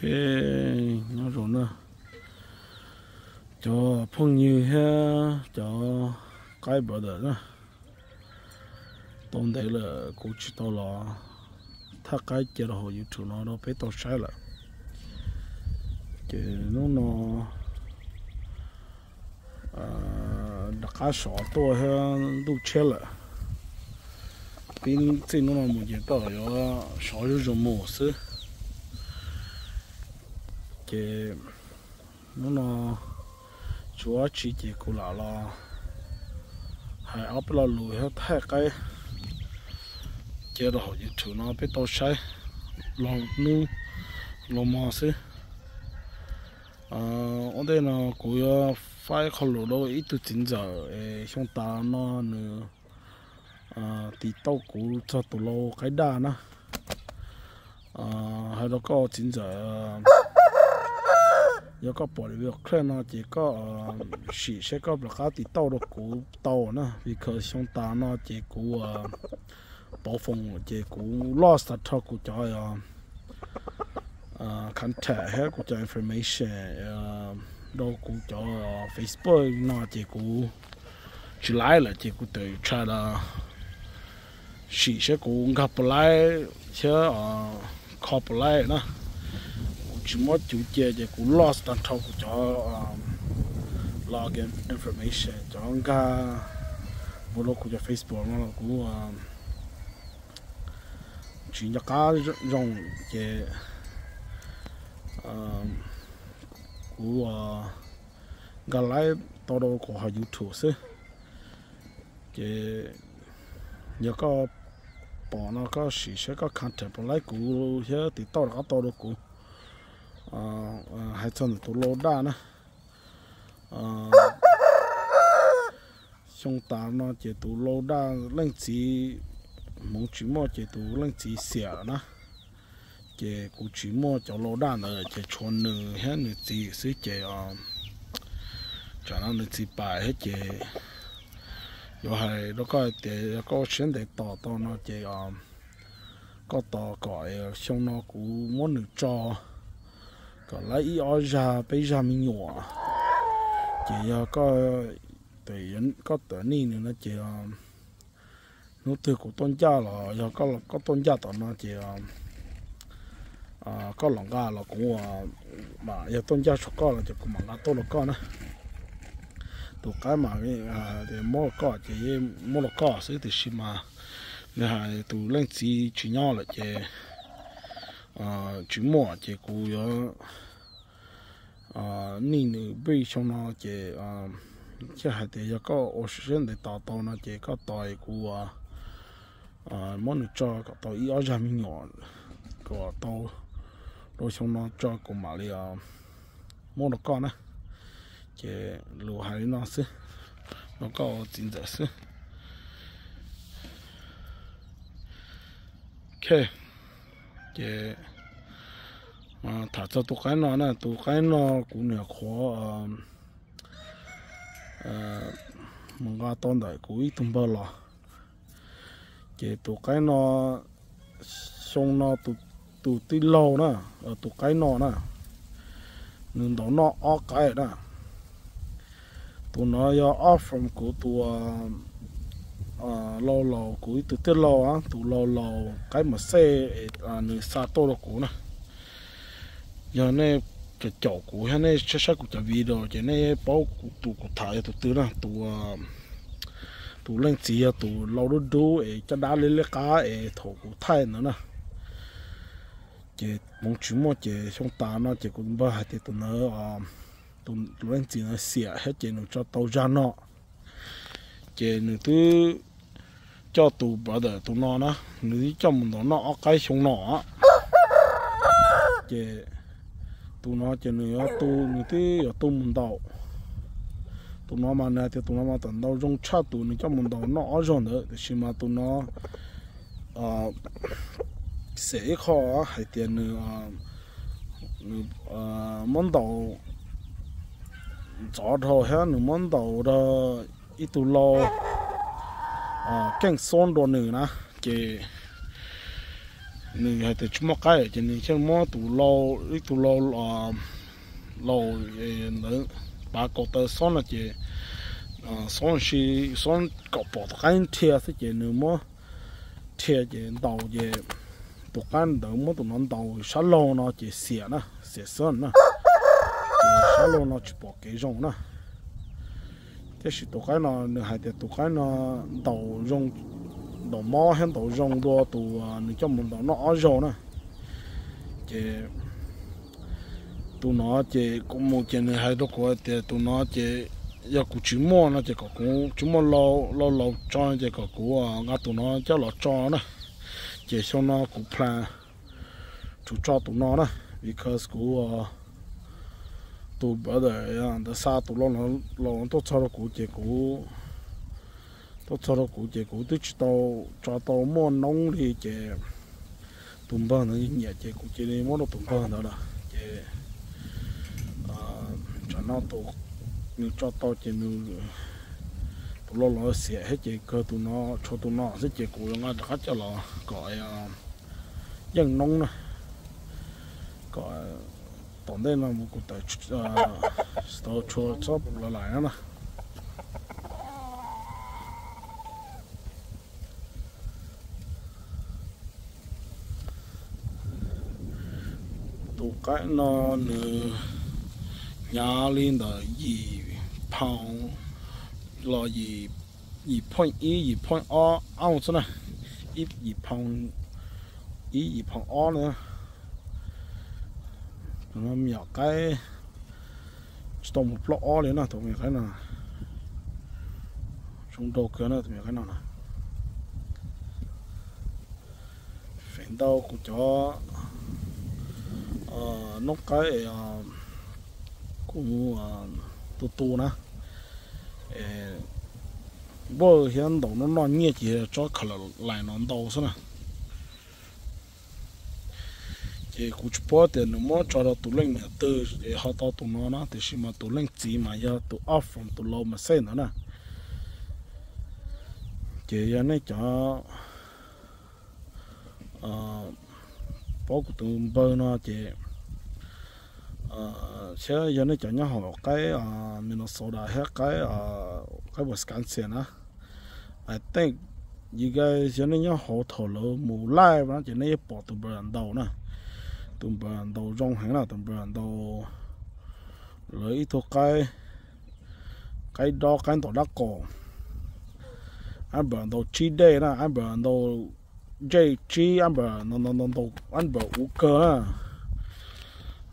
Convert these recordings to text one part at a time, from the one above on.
Ok, nyob zoo na, cov phooj ywg thiab cov qaib brother na, tau ntev lawm kuv tsis tau los thaj qaib cia rau hauv YouTube no rau peb tau saib lawm. Ces hnub no rov qab sov tuaj thiab ntuj tshiab lawm. Pib txij hnub no mus ces tej zaum yuav sov zuj zus mus xwb. Ces hnub no tsis ua dab tsi ces kuv lam los hais ob peb lo lus thiab thaij qaib cia rau hauv YouTube no peb tau saib laug hnub laug hmo xwb. Ua ntej no kuv yuav faib qhov lus rau ib tug txiv ntxawm es xyoo tas no nws tiv tauj kuv txog tus lau qaib daj na. Hais rau koj txiv ntxawm, yog koj pom video clip no ces koj sim seb koj rov qab tiv tauj rau kuv tau na, vim khaws xyoo tas no ces kuv pauv foos ces kuv lost tag nrho kuv cov contact thiab kuv cov information rau kuv cov Facebook no ces kuv tsis laib lawm ces kuv tawm tshaj da sim seb kuv nkag puas laib thiab kho puas laib na. Kuv tsis muab cuv cia ces kuv lost tag nrho kuv cov login information cov nkag mus rau kuv cov Facebook no los kuv tsis nco qab zoo ces kuv nkag laib tau rau kuv hauv YouTube xwb. Ces yog koj pom no koj sim seb koj contact puas laib kuv thiab tiv tauj rov qab tau rau kuv. Hais txog ntawm tus lau daj na, xyoo tas no ces tus lau daj leej txiv hmoov tsis muaj ces tus leej txiv xiam na. Ces kuv tsis muaj cov lau daj ntawd ces tshuav nws thiab nws txiv xwb ces tsam no nws txiv pais thiab ces yuav hais rau koj hais tias yog koj ua siab ntev tos tau no ces koj tos kom xyoo no kuv muab nws tso kom laib ib ob zag peb zag me nyuam. Ces yog koj tawm nij nws no ces hnub twg kuv tuaj ncaj los yog koj tuaj ncaj tom no ces koj los nqa los kuv mam, yog tuaj ncaj saum koj los ces kuv mam nqa tuaj rau koj na. Tus qaib mas tias muab rau koj ces yeej muab rau koj xwb tiam sis mas nws hais tus leej txiv tsis nyob lawm ces tsis muaj ces kuv yuav nij nws pij xyoo no ces thiaj hais tias yog koj ua siab ntev tos tau no ces koj tos kuv muab nws tso kom tau ib ob zag me nyuam kom tau rau xyoo no tso kuv mam li muab rau koj na. Ces lus hais li no xwb, rau koj ua txiv ntxawm xwb. Ok, ces tham txog tus qaib no na, tus qaib no kuv niam qhuav mus nqa tau ntawm kuv ib tug npawg los. Ces tus qaib no, xyoo no tus tij laug na, tus qaib no na, nws ntaus noj ob qaib na. Tus no yog ob from kuv tus laus laus, kuv ib tug tij laug, tus laus laus qaib mas xej nws xa tuaj rau kuv na. Yog nej caum kuv thiab nej saib saib kuv cov video ces nej paub kuv tus kuv tham yog tus twg na. Tus leej txiv yog tus laus dub dub es caj dab liab liab qab es thaum kuv thaij ntawd na. Ces hmoov tsis muaj ces xyoo tas no ces kuv npawg hais tias tus ntawd, tus leej txiv ntawd xiam thiab ces nws tso tau zag no. Ces nws twb coj tus brother tus no na, nws twb coj mus ntaus noj ob qaib xyoo no. Ces tus no ces nws yuav tu, nws twb yuav tu mus ntaus. Tus no mas nws hais tias tus no mas tam ntau zoo tshaj tus nws coj mus ntaus noj ob zaug ntawd, tiam sis mas tus no xav ib qho hais tias nws, nws muab ntaus ntxov dhau thiab nws muab ntaus rau ib tug lau keej xob dua nws na. Ces Nws hais tias tsis muaj qaib ces nws thiaj muab tus lau, ib tug lau, lau ntawd pav kaus taw xob no ces xob si, xob kom pom tus qaib rhia xwb ces nws muab rhia ces ntaus ces tus qaib ntawd muab tus no ntaus sab laug no ces xiam na, xiam xwb na, ces sab laug no tsis pom kev zoo na. Tiam sis tus qaib no nws hais tias tus qaib no ntaus zoo, ntaus mob thiab ntaus zoo dua tus nws coj mus ntaus noj ob zaug na. Ces tus no ces kuv mus ces nws hais rau kuv tias tus no ces yog kuv tsis muaj no ces kom kuv tsis muaj lau, lau laus tso ces kom kuv nqa tus no coj los tso na. Ces xyoo no kuv plan tsuas tso tus no na, because kuv tus brother ntawd xa tus lau laus tuaj txog rau kuv ces kuv, tuaj txog rau kuv ces kuv twb tsis tau tso tau muaj noob li ces tus npawg ntawd nyiam ces kuv cia li muab rau tus npawg ntawd lawm ces tsam no tus nws tso tau ces nws, tus lau laus xiam thiab ces kawg tus no, tshuav tus no xwb ces kuv yuav nqa rov qab coj los kom yeej noob na, kom tom ntej no mus kuv tawm tau tshua txhob lawm lais na. Tus qaib no nws hnyav li ntawm yim phaus los yim point ib, yim point ob ounce xwb na, ib yim phaus, ib yim phaus ob na. Me nyuam qaib tsis tau mus plaub ob li na, tus me nyuam qaib no zoo nraug kawg na, tus me nyuam qaib no na. Feem ntau kuv cov noob qaib kuv tu tu na, npawj thiab ntaus noj noj nyiaj ces tsob color line no ntau xwb na. Ces kuv tsis paub tias nws muab tso rau tus leej niam twg es ho tau tus no na, tiam sis mas tus leej txiv mas yog tus off from tus lau mas xej ntawd na. Ces yog nej cov paub kuv tus npawg no ces, thiab yog nej cov nyob hauv qaib Minnesota thiab qaib, qaib Wisconsin na, I think you guys, yog nej nyob hauv thaum lawv mus live na ces nej yeej pom tus brother ntaus na. Tus brother ntaus zoo heev na, tus brother ntaus lawv ib tug qaib, qaib dob qaib ntaus dab qaum. Ab brother ntaus tsib dej na, ab brother ntaus dej tsib, ab brother ntaus, ab brother uv kawg na,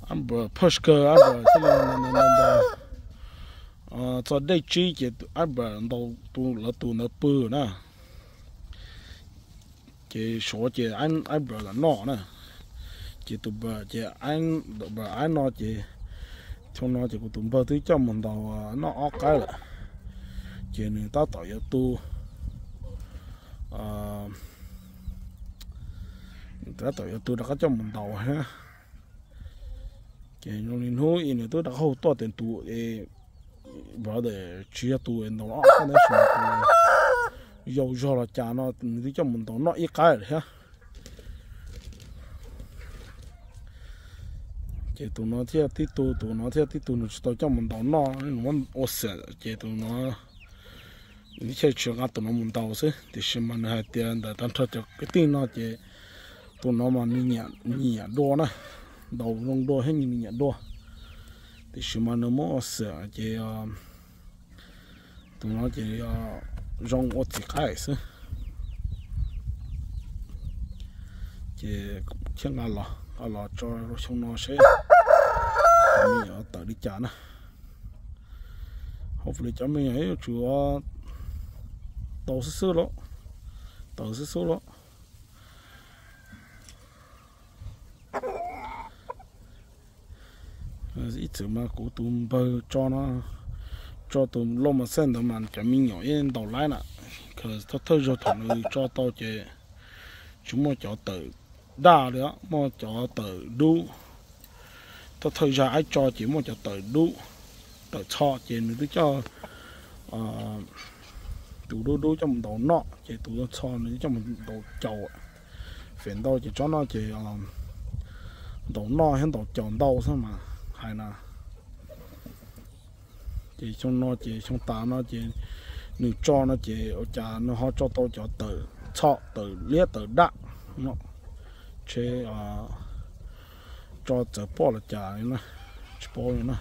ab brother push kawg, ab brother thiaj li ntaus txog dej tsib ces ab brother ntaus tus, lawv tus ntawd pw na. Ces suav ces ab brother noj na, ces tus brother ces, ab brother ab no ces thaum no ces kuv tus npawg twb coj mus ntaus noj ob qaib lawm, ces nws tab tom yuav tu, tab tom yuav tu rov qab coj mus ntaus thiab. Ces zoo li hnub ib nws twb rov qab hu tuaj tias tus es brother tsis yog tus ntaus ob qaib ntawd, tus yau zog los cas no nws twb coj mus ntaus noj ib qaib lawm thiab. Ces tus no thiaj tib tug, tus no thiaj tib tug nws tsis tau coj mus ntaus noj, nws muab ua xwm ces tus no nws thiaj tsis nqa tus no mus ntaus xwb. Tiam sis mas nws hais tias ntawm tag nrho cov kwv tij no ces tus no mas nws nyiam dua na, ntaus zoo dua thiab nws nyiam dua. Tiam sis mas nws muab ua xwm ces tus no ces zoo ua txiv qaib xwb. Ces thiaj nqa los, nqa los tso rau xyoo no seb me nyuam tawm li cas na. Hopefully cov me nyuam yuav tsum tau xwb xwb los, tawm xwb xwb los. Ib txwm mas kuv tus npawg tso no, tso tus loj mas xej ntawd mas cov me nyuam yeej ntaus laib na. Thawj thawj zaug thaum nws tso tau ces tsis muaj cov tawm daj li, muaj cov tawm dub. Thawj thawj zaug aib tso ces muaj cov tawm dub, tawm txho ces nws twb coj tus dub dub coj mus ntaus noj ces tus txho nws twb coj mus ntaus caus. Fem ntau ces tsob no ces ntaus noj thiab ntaus caum ntau xwb mas hais na. Ces xyoo no ces xyoo tas no ces nws tso no ces ua cas nws ho tso tau cov tawm txhom tawm liab tawm daj no, tsheb tso txawv poj los cas na, tsis paub li na.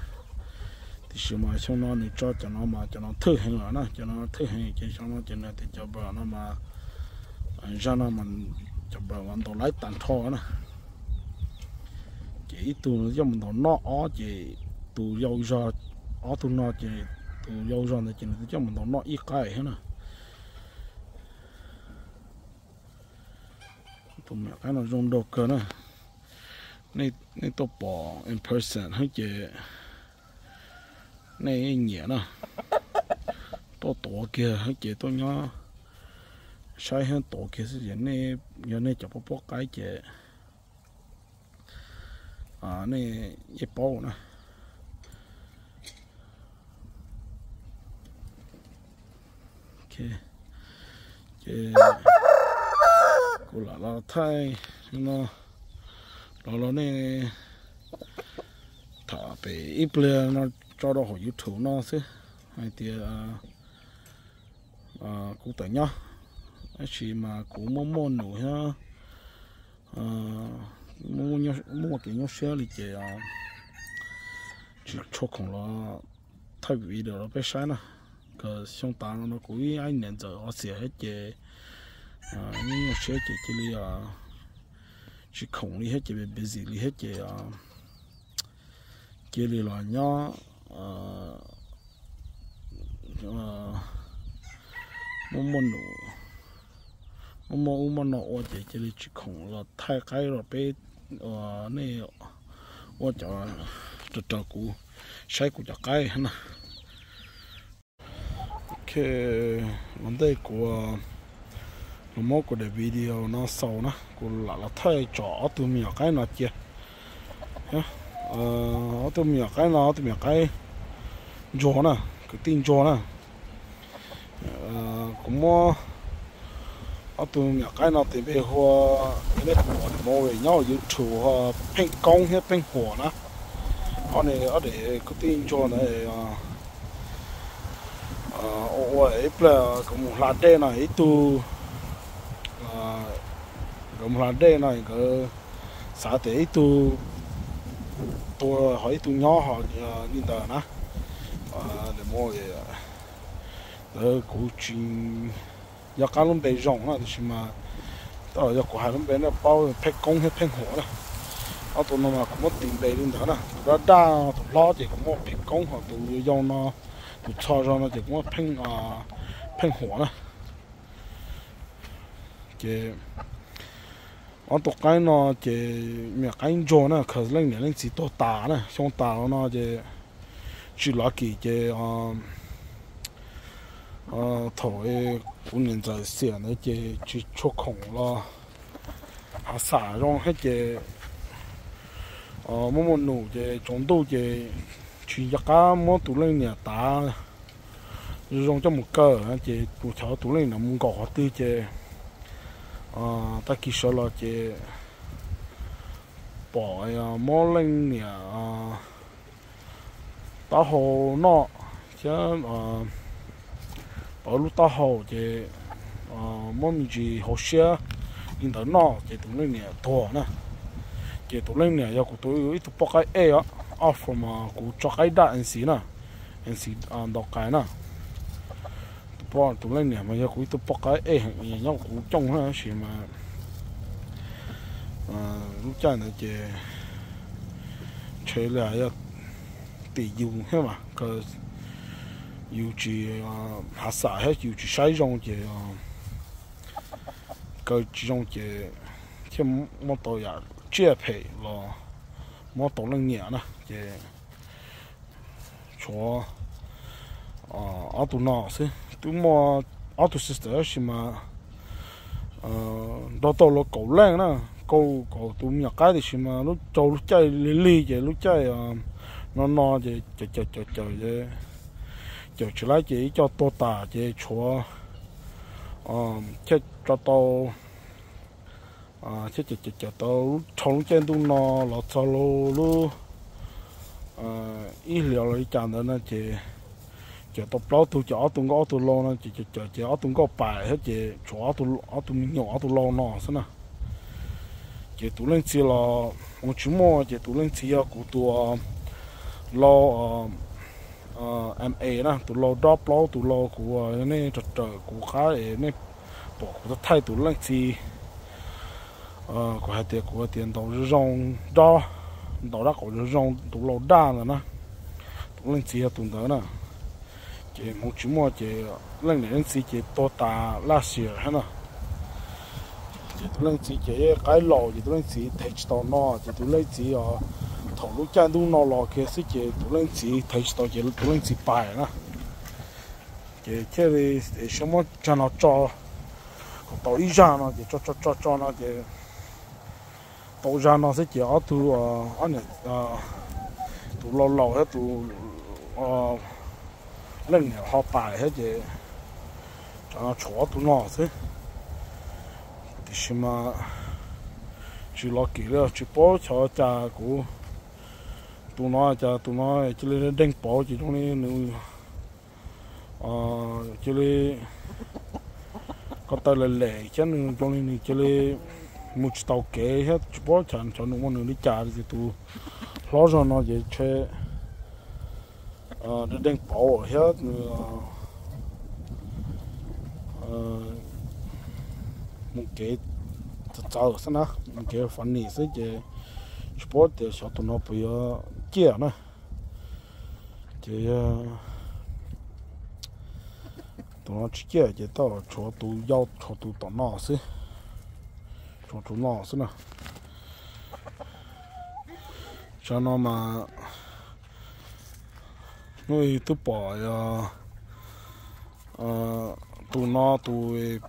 Tiam sis mas xyoo no nws tso cov no mas cov no thwj heev lawm na, cov no thwj heev ces xyoo no ces nws tias cov bawm no mas, zaj no mas cov bawm mas ntaus laib tag nrho na. Ces ib tug nws coj mus ntaus noj ob ces tus yau zog, ob tug no ces tus yau zog ntawd ces nws twb coj mus ntaus noj ib qaib thiab na. Tus me nyuam qaib no zoo nraug kawg na. Nej tuaj pom in person thiab ces nej nyiam na. Tuaj tuav kiag thiab ces tuaj nyob saib thiab tuav kiag xwb ces nej, yog nej cov poj poj qaib ces nej yeej paub na. Ces kuv lam los thaij no los los nej tham pem ib pliag no tso rau hauv YouTube no xwb hais tias kuv tawm nyob, tab sis mas kuv muaj muaj num thiab muaj kev nyuaj siab li ces tsis tshua khoom los thaij video rau peb saib na. Kom xyoo tas no no kuv ib niam ntxawm ua xiam thiab ces nyuaj nyuaj siab ces cia li tsis khoom li thiab ces busy li thiab ces cia li los nyob muaj muaj num, muaj muaj ub muaj no ua ces cia li tsis khoom los thaij qaib rau peb, nej ua cov raws raws kuv saib kuv cov qaib na. Ok, ua ntej kuv los muab kuv daim video no xaus na, kuv lam los thaij tsom ob tug me nyuam qaib no cia. Ob tug me nyuam qaib no, ob tug me nyuam qaib ntsuag na, kwv tij ntsuag na. Kuv muab ob tug me nyuam qaib no tis npe hu ua, nej puas pom mus nyob hauv YouTube hu ua Pheej Koob thiab Pheej Huam na. Ob ne, ob daim kwv tij ntsuag ntawd ua ua ib pliag nkawd mus hla dej no ib tug, nkawd mus hla dej no nkawd xav tias ib tug tuag ho ib tug nyob ho li ntawd na. Ntawd kuv tsis nco qab lub npe zoo na, tiam sis mas yog kuv hais lub npe nej paub, Pheej Koob thiab Pheej Huam na. Ob tug no mas kuv muab tis npe li ntawd na, tus daj daj tus hlob ces kuv muab Pheej Koob, ho tus yau no, tus txho zog no ces kuv muab Pheej Huam na. Ces ob tug qaib no ces me nyuam qaib ntsuag na, cos leej niam leej txiv tuag tas na, xyoo tas los no ces tsis lucky ces thaum kuv niam ntxawm xiam ntawd ces tsis tshua khoom los hav xam zoo thiab ces muaj muaj num ces tsaus ntuj ces tsis nco qab muab tus leej niam tav zoo zoo coj mus kaw ces tus, cov tus leej niam mus nkaum qhov twg ces tag kis sawv los ces pom muab leej niam taub hau noj thiab pom lub taub hau ces muab me ntsis hauv siab li ntawd noj ces tus leej niam tuag na. Ces tus leej niam yog kuv tus ib tug poj qaib ej, ob from kuv tso qaib daj N C na, N C ntaus qais na. Tus poj, tus leej niam mas yog kuv ib tug poj qaib ej heev nyob kuv cooj na, tab sis mas lub caij ntawd ces ntshe li yog tim yus thiab mas, yus tsis hav xam thiab yus tsis saib zoo ces kaw tsis zoo ces thiaj muab tau yam tsiaj phem los muab tau leej niam na ces tshuav ob tug no xwb. Twb muaj ob tug sister tab sis mas nrog tau los kaum leej na, kaum, kaum tus me nyuam qaib tiam sis mas lub, rau lub caij lig lig ces lub caij no no ces cawm cawm cawm cawm ces cawm tsis laib ces ib co tuag tas ces tshuav thiaj tso tau Thiab ces cawm tau dhau lub caij ntuj no los txog lub ib hlis los li cas ntawd no ces cawm tau plaub tug, ces ob tug nkauj ob tug lau no ces cawm cawm ces ob tug nkauj pais thiab ces tshuav ob tug me nyuam ob tug lau no xwb na. Ces tus leej txiv los mus tsis muaj, ces tus leej txiv yog kuv tus lau ma na, tus lau dob plaub, tus lau kuv, nej raws raws kuv qab es nej pom kuv thaij tus leej txiv, kuv hais tias kuv hais tias ntaus zoo zoo dob, ntaus dab qhuas zoo zoo, tus lau daj ntawd na, tus leej txiv yog tus ntawd na. Ces hmoov tsis muaj ces leej niam leej txiv ces tuag tas last year thiab na. Ces tus leej txiv ces qaib laus ces tus leej txiv thev tsis tau no, ces tus leej txiv os, thaum lub caij ntuj no los kiag xwb ces tus leej txiv thev tsis tau ces tus leej txiv pais na. Ces thiaj li siab muab tsag no tso, kom tau ib zag no ces tso tso tso tso no ces tau zag no xwb ces ob tug, ob niam, tus lau laus thiab tus leej niam ho pais thiab ces tsam no tshuav ob tug no xwb. Tiam sis mas tsis los kim li, tsis paub xyov cas kuv, tus no cas tus no cia li deeg pauv ces zoo li nws cia li ko taw lem lem thiab nws zoo li nws cia li mus tsis tau kev thiab tsis paub cas xyov nws ua nws li cas li ces tus hlob zog no ces ntshe deeg pauv thiab nws mus kev txawv txawv xwb na, mus kev funny xwb ces tsis paub tias xyov tus no puas yuav ciaj na. Ces yog tus no tsis ciaj ces tej zaum tshuav tus yau, tshuav tus tom no xwb, tshuav tus no xwb na. Tsam no mas hnub ib twb pom tus no tus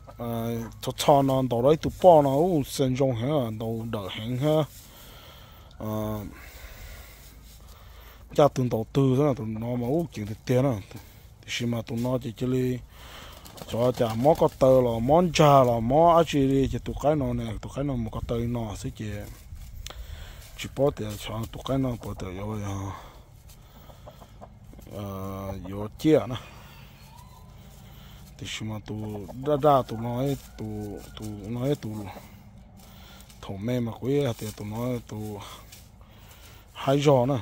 txho txho no ntaus rau ib tug poj no ub xa zoo heev, ntaus dawm heev thiab ncaj twg ntaus twg xwb na, tus no mas ub ceev tiag tiag na. Tiam sis mas tus no ces cia li xyov cas mob ko taw los mob ntsag los mob dab tsi li ces tus qaib no ne, tus qaib no mus ko taw li no xwb ces tsis paub tias xyov tus qaib no puas tawm yuav, yuav ciaj na. Tiam sis mas tus daj daj tus no, tus no ib tus thaum me mas kuv hais tias tus no tus haib zog na.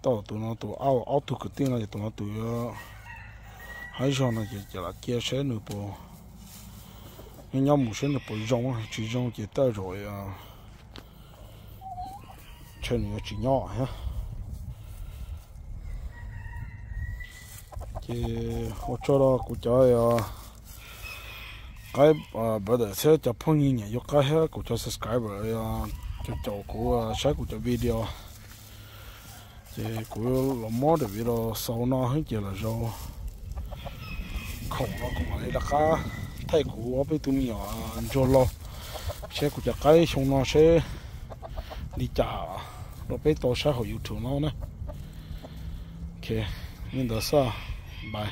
Tau tus no tus aub, aub tug kwv tij no ces tus no tus yuav haib zog no ces cia lam cia saib nws puas, nyob nyob mus saib nws puas zoo, tsis zoo ces tej zaum ntshe nws yuav tsis nyob thiab. Ces ua tsaug rau kuv cov qaib brother thiab cov phooj ywg nyiam yuav qaib thiab kuv cov subscriber caum caum kuv saib kuv cov video. Ces kuv los muab daim video xaus no xwb ces lwm zaus khoom no kuv mam li rov qab thaij kuv ob peb tug me nyuam ntsuag laug, saib kuv cov qaib xyoo no seb li cas rau peb tau saib hauv YouTube no na. Ok, li ntawd xwb, bye.